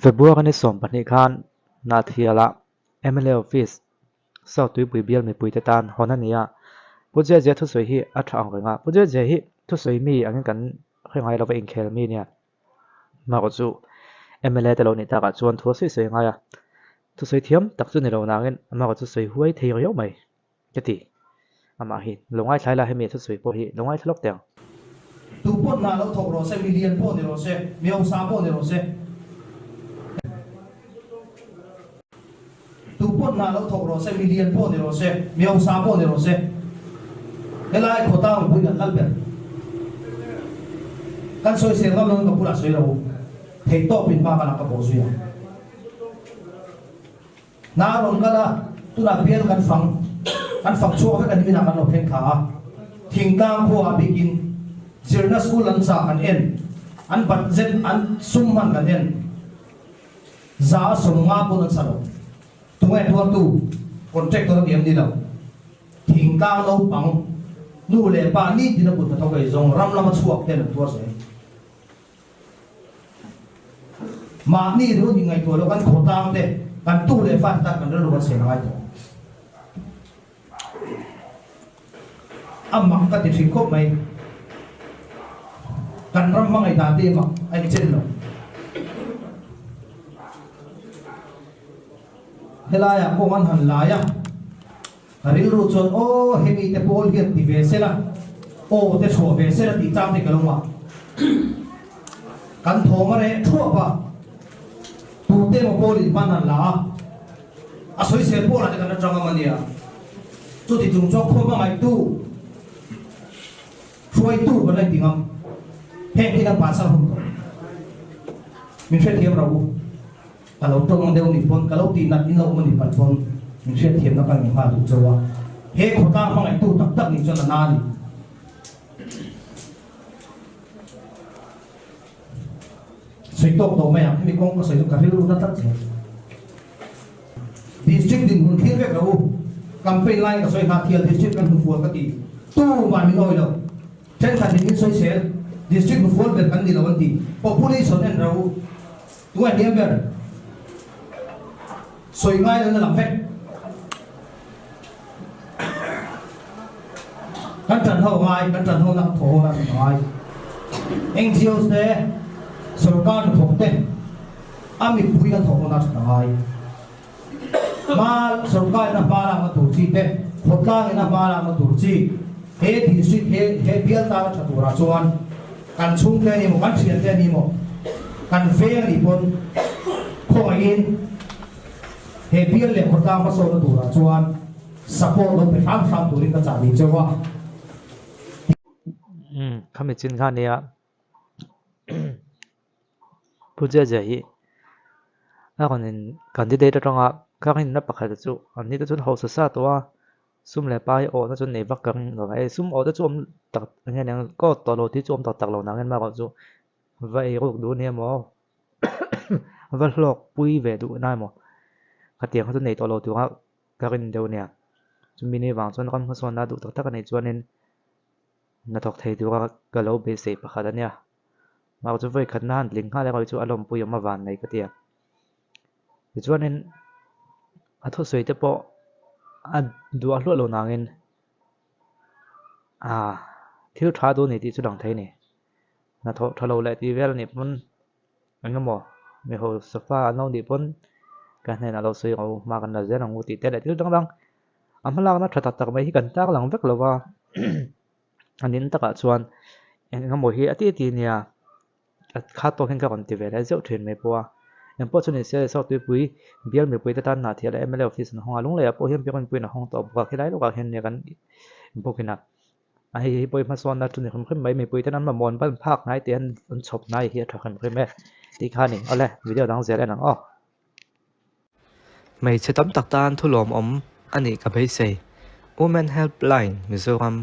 February ni 12 khan Nahthialah mla Office, South Tuipui bial mipuite tan hawn a ni a. Pu Jejea thusawi hi a tha ang reng a, Pu Jejea hi thusawi mi angin kan hre ngai lova inkhel mi nia. Hmarawh chu mla te lo nih takah chuan thu a sawi sawi ngai a, thusawi thiam tak chu ni lo nangin hmarawh chu sawi huai thei riau mai. Ka ti. Amah hi lo ngaithlai la hemi a thusawi pawh hi lo ngaithla lawk teh ang. Tu pawn hna lo thawk rawh se, mi lian pawh ni rawh se, mi hausa pawh ni rawh se. Tu pawn hna lo thawk rawh se, mi lian pawh ni rawh se, mi hausa pawh ni rawh se. Helai khawtlang mipui kan lal ber. Kan sawisel ngam loin ka bulah sawi ro. Theihtawpin hma ka lak ka bawh zui ang. Hna a rawn kal a, tunah bial kan fang, kan fang chhuak vek a ni minah kan lo thleng thla a. Thingtlang khua a bikin zirna school an chah kan en, an budget an sum hman kan en, za a 50 pawn an sa lo. Tunge tuartu contractor a ni em ni lo. Thingtlang naupang nu leh pa nitin a kut hnathawk ei zawng ram lama chhuak ten an tuar zel. Mahni ru ni ngaihtuah loh kan khawtlang te, kan tu leh fa te tan kan rilru kan siam a ngai tawh. A mak ka ti thin khawp mai. Kan ram hmangaih dan te hi mak a inchen lo. Helaiah kawng an han lai a, ka rilru chuan aw hemi te pawl hian ti ve sela, aw te chhuah ve sela tih chang te ka lo ngah. Kan thawm a reh thuap a, tute emaw pawl in hman han la a, a sawisel pawlah te kan atang ngam a nia. Chuti chung chuan khua hmangaihtu, hruaitu kan la inti ngam. Heng hi kan pasal hun tawh. Min hrethiam ro u. Ka lo tawng deuh ni pawn, ka lo tih nat in lo awm a ni palh pawn min hriatthiamna ka ngei nghal duh chauh a. He khawtlang hmangaihtu tak tak nih chuan a na a ni. Sawi tawk tawh mai ang, hemi kawng ka sawi chu ka rilru na tlat zel. District dinhmun thlir vek lo u, campaign lai ka sawi Hnahthial district kan hnufual ka ti, tumah min awi lo. Thenkhat in min sawi sel, district hnufual ber kan ni lo an ti, population en ro u. Tunge hniam ber? Sawi ngai lo na lang vek. Kan ṭan ho ngai, kan ṭan ho na, thaw ho na kan ngai. NGOs te, sorkar hnathawk te, a mipui kan thawk ho na ṭhat a ngai. Hma, sorkar in a hma lakna tur chi te, khawtlang in a hma lakna tur chi, he district, he he bial tana ṭha turah chuan kan chhungte a ni maw, kan ṭhiante a ni maw, kan veng a nih pawn khawngaihin he bial leh khawtlang hmasawnna turah chuan support lo pe hram hram turin ka chah duh cheu a. Umm khami chin kha nia Pu Jia hi a rawn in candidate atanga ka rinna pakhat chu an ni te chuan hausa sa tawh a sum leh pai awhna chu nei vak ka ring lo a sum awh te chu awm tak eng nge ka awt tawh lo tih chu awm tak tak lo nangin erawh chu va ei ruk duh nia maw va hlawk pui ve duh na emaw khatiang kha chu nei tawh lo tura ka rin deuh nia chumi ni vang chuan ram hmasawnna duh tak tak a nih chuanin hnathawk thei tura ka lo beisei pakhat a nia mah chu vawi khatna han tling nghal erawh hi chu a lawmpui awm a van nei ka ti a tichuanin a thusawi te pawh a duah hluah lo nangin ah thil tha duh a ni tih chu lang thei a ni. Hnathawh tha lo leh tih vel a nih pawn eng emaw mi hausa fa an lo nih pawn ka hnenah lo sawi ang u hma kan la zel ang u tih te leh thil dang dang a hmalakna tha tak tak mai hi kan tar lang vek lo va a nin takah chuan eng emaw hi a ti ti nia a kha tawk hian ka rawn ti ve leh zeuh thin mai pawh a engpawh chu ni se South Tuipui bial mipui te tan Hnahthial leh mla office an hawng a Lungleiah pawh hian biakinn puiin a hawng tawh bawk a khilai lawkah hian nia kan inbawkin a. A hei hi pawh hmasawnna chu ni hrim hrim mai mipui ten an mamawh an ban phak hnai tih an an chhawp hnai hi a tha hrim hrim e tih kha a ni awle video dang zel en ang aw. Hmeichhe tam tak tan thu lawmawm a nih ka beisei. Women Helpline Mizoram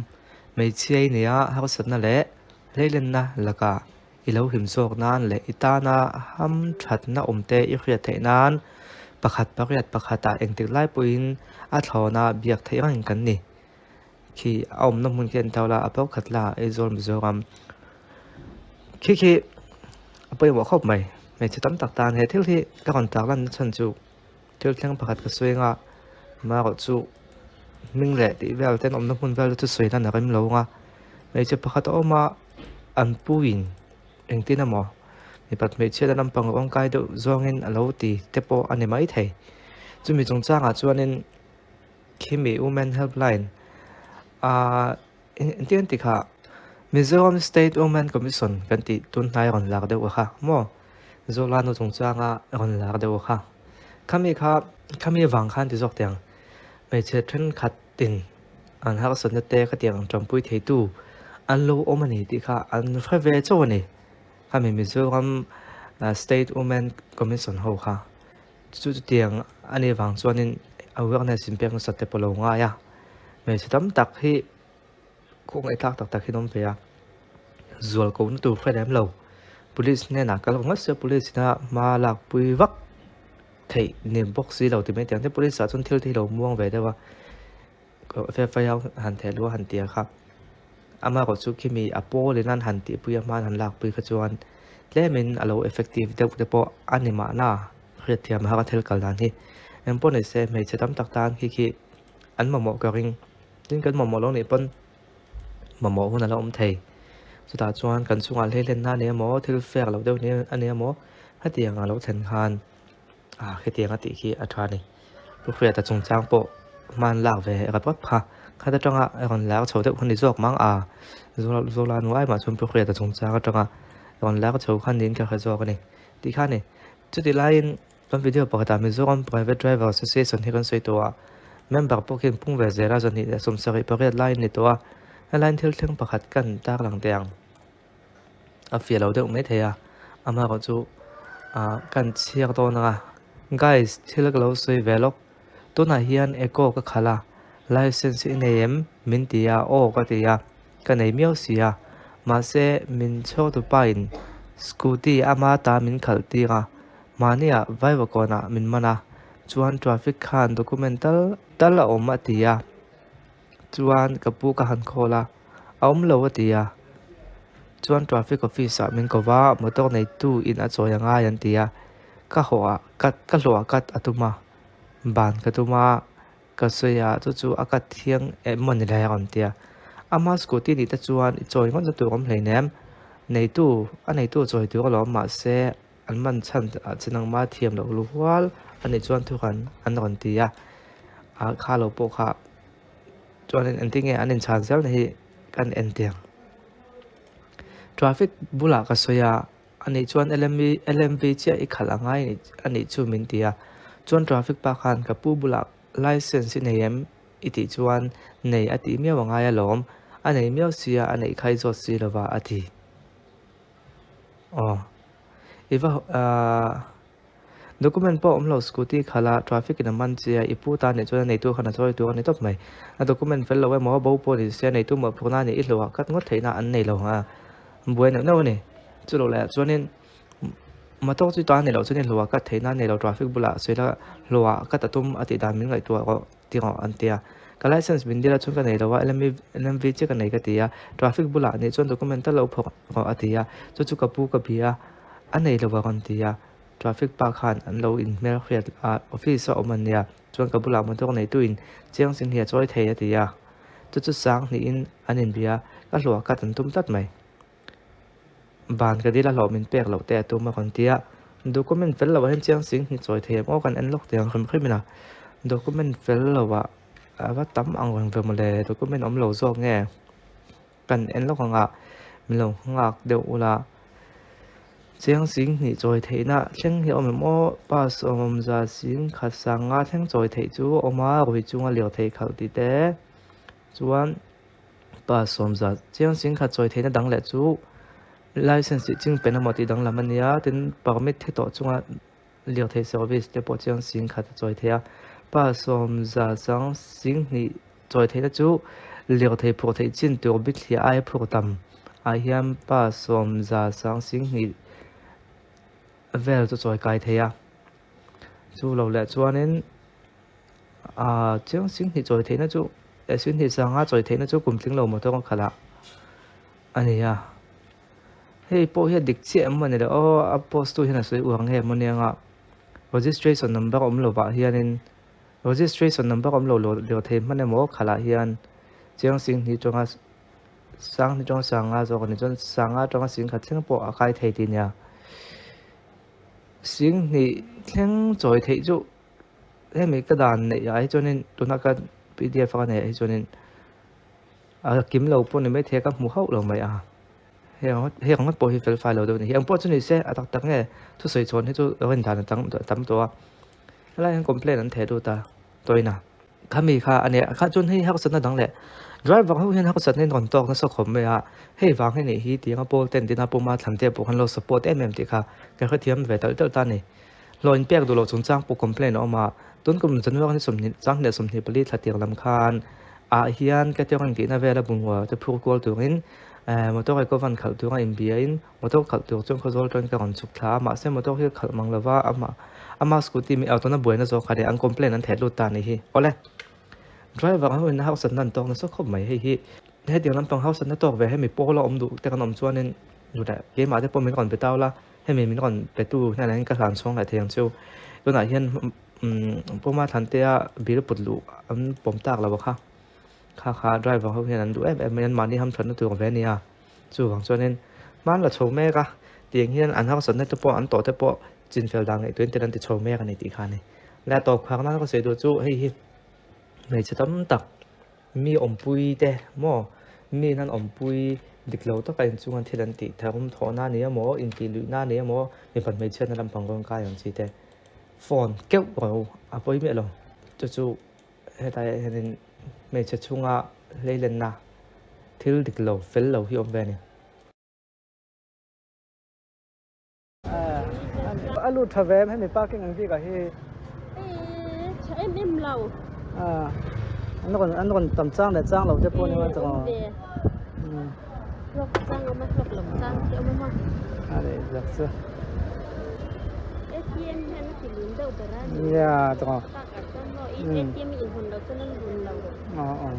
hmeichhia i nia harsatna leh hleilenna lakah i lo hlim zawk nan leh i tana hamthatna awmte i hriat theih nan pakhat pariat pakhatah engtik lai pawhin a thlawna biak theih reng kan ni. Khi a awmna hmun khi an tho la a bo khat la Aizawl Mizoram khi khi a pawimawh khawp mai. Hmeichhe tam tak tan he thil hi ka rawn tak lan na chhan chu thil thleng pakhat ka sawi anga amaherawh chu hming leh tih vel ten awmna hmun vel te chu sawi lan a rem lo anga hmeichhe pakhat a awm a an puiin engtin emaw mipat hmeichhia te lampang rawng kai deuh zawngin a lo ti te pawh a ni maithei chumi chungchangah chuanin khimi women helpline ahh Engtin an ti kha? Mizoram State Women Commission kan tih tun hnai rawn lak deuh kha maw? Zola nu chungchanga rawn lak deuh kha. Khami kha khami vang khan ti zawk teh ang. Hmeichhe thenkhat tin an harsatna te khatiang ang tanpui theitu an lo awm a ni tih kha an hre ve chauh a ni. Khami Mizoram State Women Commission ho kha. Chu chutiang a nih vang chuanin awareness inpek nasat te pawh lo ngai a, hmeichhe tam tak hi khawngaih thlak tak tak hi an awm ve a, zual ko na tur hre lem lo, police hnenah kal ngawt se police ina hma lak pui vak theih ni bawk si lo ti mai tiang te police ah chuan thil te hi lo muang ve deuh a. Fefai han theh luh a han ti a kha amaherawh chu khimi a pawl in an han tihpui a hma an han lakpui kha chuan tlemin a lo effective deuh te pawh a ni mahna hriatthiam a har a thil kal dan hi engpawh ni se hmeichhe tam tak tan khi khi an mamawh ka ring tin kan mamawh lo nih pawn mamawh hun a la awm thei chutah chuan kan chungah hleihlenna a ni emaw thil fair loh deuh a ni emaw hetiang a lo thlen khan. Ah hetiang a tih khi a tha a ni. Pu Hriata chungchang pawh hman lak ve rap rap kha. Khat atanga rawn lar chho deuh kha ni zawk mang a. Zola nu ai mah chuan Pu Hriata chungchang atanga rawn lar chho kha niin ka hre zawk a ni. Tih kha a ni. Chuti laiin kan video pakhatah Mizoram Private Driver Association hi kan sawi tawh a. Member pawh khi an pung ve zel a, zahnih leh 78 laiin ni tawh a. Helaiin thil thleng pakhat kan tarlang teh ang. A fiah lo deuh mai thei a amaherawh chu ah kan chhiar dawn ang a guys thil ka lo sawi ve lawk tunah hian eco ka khalh a license i nei em min ti a aw ka ti a ka nei miau si a mahse min chhawr tu pa in scooty ama ta min khalh tir a mahniah vaivakawnah min man a chuan traffic khan document tal tal a awm a ti a. Chuan ka pu ka han call a, a awm lo a ti a. Chuan traffic office ah min ko va, motor neitu in a chawi a ngai an ti a. Ka haw ah cut ka hlawh ah cut a tum a, ban ka tum a, ka sawi a chu chu a cut thiang em maw ni lai a rawn ti a. Ama scooty nih te chuan i chawi ngawt na tur awm hleinem, neitu a neitu a chawi tur alawm mahse an man chhan ah che nangma thiam loh lu hual a nih chuan thukhan an rawn ti a, ah kha lo pawh kha. Chuanin engtin nge an inchhan zel na hi kan en teh ang. Traffic bulah ka sawi a, anih chuan LMV LMV chiah i khalh a ngai anih chu min ti a. Chuan traffic pa khan ka pu bulah license i nei em i tih chuan nei a tih miau a ngai alawm, a nei miau sia a neih kha i zawt si lova a ti. Aw i va ahh. Document pawh awm lo scooty khalh a traffic in a man che a i pu ta nih chuan a neitu khan a chawi tur a ni tawp mai. A document fel lo emaw bo pawh ni se a neitu mawhphurhna a nih i hlauh kat ngawt theihna an nei lo ang a, buai neuh neuh a ni. Chu lo leh ah chuanin motor chu ta a ni loh chuan i hlauh kat theihna a nei lo traffic bulah sawi la hlauh kat a tum a tih dan min ngaihtuah rawh ti rawh an ti a. Ka license min dil a chuan ka nei lo a LMV chiah ka nei ka ti a, traffic bulah nih chuan document tal lo phawrh rawh a ti a, chu chu ka pu ka bia a nei lo a rawn ti a. Traffic pa khan an lo inhmel hriat a, office a awm an nia, chuan ka bulah motor neitu in chiang sin hi a chawi thei a ti a, chu chu sang hnihin an inbia, ka hluah kat an tum tlat mai. Ban ka dil a hlawh min pek loh te a tum a rawn ti a, document fel loh ah hian chiang sing hi chawi thei em aw kan en lawk teh ang hrim hrim in a, document fel loh ah a va tam ang reng ve mawle, document awm lo zawk nge. Kan en lawk ang a, min lo nghak deuh ula. Chiang sing hnih chawi theihna thleng hi a awm em aw? Pass awmza sing khat sang nga thleng chawi theih chu a awm a, ruih chunga lirthei khalh tih te chuan pass awmza chiang sing khat chawi theihna dang leh chu license tih ching pen emaw tih danglam a nia, tin permit thi tawh chunga lirthei service te pawh chiang sing khat a chawi thei a, pass awmza chang sing hnih. Chawi theihna chu lirthei phurh theih chin tur bithliah aia phurh tam ah hian pa sawmza sang singhnih vel chu chawi kai thei a. Chu lo leh chuanin ah chiang singhnih chawi theihna chu eh singhnih sanga chawi theihna chu kum tling lo motor a khalh ah a ni a. Hei pawh hi a dik chiah em maw ni le aw a post tu hian a sawi uar nge maw nia registration number awm lovah hianin registration number awm lo lo thei hman emaw khalh ah hian chiang sing hnih tanga sang hnih tanga sanga zawk a ni chuan sanga tanga sing khat thleng pawh a kai thei tih nia sing hnih thleng chawi theih chu hemi ka dan neih ah hi chuanin tuna ka pdf a ka neih ah hi chuanin a kim lo pawh ni maithei a ka hmu hauh lo mai a heng ringawt pawh hi fel fai lo deuh a ni hi engpawh chu ni se a tak tak nge thusawi chhawn hi chu rin dan a tam tawh a helaiah hian complaint an theh lut a tawina khami kha a nia kha chuan hei harsatna dang leh driver ho hian harsatna in rawn tawk nasa khawp mai a hei vang hi nih hi tianga pawl ten tina puma thlan te pawh khan lo support em em tih kha ka hrethiam ve talh talh ta a ni. Hlawh inpek duh loh chungchang pawh complaint a awm a, tun kum January ni sawmhnih changhnih 24 thla tiang lam khan ah hian catering tihna vela bungrua te phur kual turin motor eco van khalh tura inbiain motor khalh tur chuan khawzawl atangin ka rawn chhuk thla a, mahse motor hi khalh mang lova amah ama scooty mi auto na buaina zawk kha an complaint an theh lut ta a ni hi. Awle driver ho in harsatna an tawk nasa khawp mai hei hi hetiang lampang harsatna tawk ve hemi pawla awm duh te kan awm chuanin duhleh keimah te pawh min rawn be tau la. Hemi min rawn petu hnenah hian ka hlan chhawng leh thei ang chu. Tunah hian umm Puma Thlantea bill put luh an pawm tak lo a kha. Kha kha driver ho hian an duh em em mai an mahni hamthatna tur ve a nia. Chuvang chuanin hman la chho mek a, tiang hian an harsatna te pawh an tawh te pawh chinfel dan ngaihtuahin tel an ti chho mek a ni tih kha a ni. Leh a tawp khar nan ka sawi duh chu hei hi hmeichhe tam tak. Mi awmpui te maw? Mi in an awmpui dik lo taka inchunga thil an tih tharum thawhna a ni emaw, intih luihna a ni emaw, mipat hmeichhiatna lampang rawn kai ang chi te phone keuh ro a pawi miah lo. Chu chu hetlai ah hianin hmeichhe chhunga hleilenna thil dik lo fel lo hi awm ve a ni. A lut tha ve em hemi parking ang bik ah hi. Ee tha em em lo. An rawn an rawn tam chang leh chang lo te pawh ni mai tawh. Awm ve. Hlawk chang awm a hlawk lo chang te awm a. A leh zak chu. ATM hian a ti lun deuh ber a. Nia tawh. Park ah chuan maw ATM in hawn loh chuan an lun lo. Aw aw.